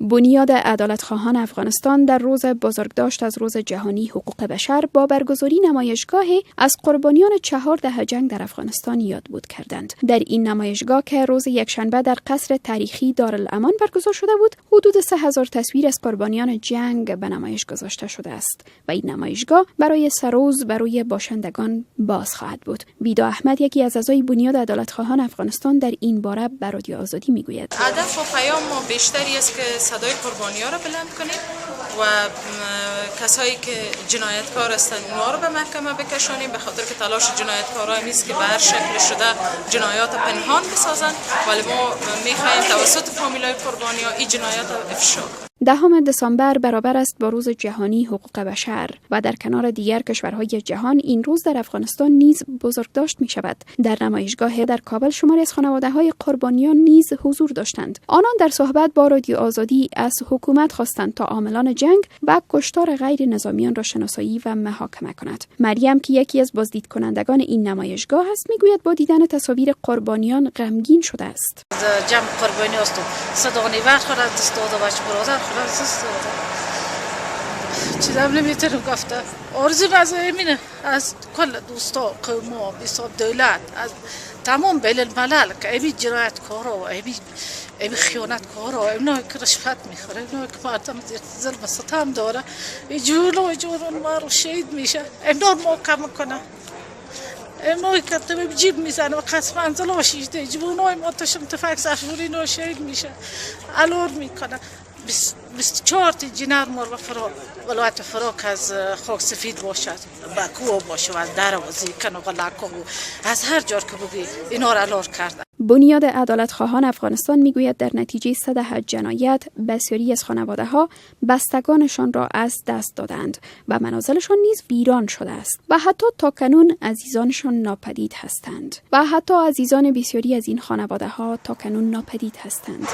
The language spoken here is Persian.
بنیاد عدالتخواهان افغانستان در روز بزرگداشت از روز جهانی حقوق بشر با برگزاری نمایشگاه از قربانیان 4 دهه جنگ در افغانستان یاد بود کردند. در این نمایشگاه که روز یکشنبه در قصر تاریخی دارالامان برگزار شده بود، حدود 3000 تصویر از قربانیان جنگ به نمایش گذاشته شده است و این نمایشگاه برای 3 روز برای باشندگان باز خواهد بود. ویدا احمد، یکی از اعضای بنیاد عدالتخواهان افغانستان، در این باره به رادیو آزادی میگوید: هدف و پیام ما بیشتری است که صدای قربانی ها را بلند کنیم و کسایی که جنایتکار هستند اونها رو به محکمه بکشانیم، به خاطر که تلاش جنایتکارا است که به هر شکل شده جنایات پنهان بسازن، ولی ما میخواهیم توسط فامیلای قربانی ها این جنایات افشا کنیم. 10 دسامبر برابر است با روز جهانی حقوق بشر و در کنار دیگر کشورهای جهان این روز در افغانستان نیز بزرگداشت می شود. در نمایشگاه در کابل شماری از خانواده های قربانیان نیز حضور داشتند. آنان در صحبت با رادیو آزادی از حکومت خواستند تا عاملان جنگ و کشتار غیر نظامیان را شناسایی و محاکمه کند. مریم که یکی از بازدید کنندگان این نمایشگاه است میگوید با دیدن تصاویر قربانیان غمگین شده است. جمع قربانی است. صداقنی چیزم نمیتونم گفته. آرزو از امینه از کل دوستا، قوما، بساب دولت، از تمام بین الملل که امی جنایت کارا و امی خیانت کارا، اینا که رشوت میخوره، اینا که مردم ظلم ستم داره، جولو جورون ما رو شهید میشه، اینا رو محکمه کنه، اینا که تو جیب میزنه و قصف منزل ها شیشته جوانای ما تشم تفک سفوری نو شهید میشه، الور میکنه. 24 جنر مار و فرا ولایت فرا که از خاک سفید باشد، بکو باشه و از دروازی کنو و از هر جا که بگی اینا را الار کرده. بنیاد عدالتخواهان افغانستان میگوید در نتیجه 3 جنایت بسیاری از خانواده ها بستگانشان را از دست دادند و منازلشان نیز ویران شده است و حتی تاکنون عزیزانشان ناپدید هستند و حتی عزیزان بسیاری از این خانواده ها تاکنون ناپدید هستند.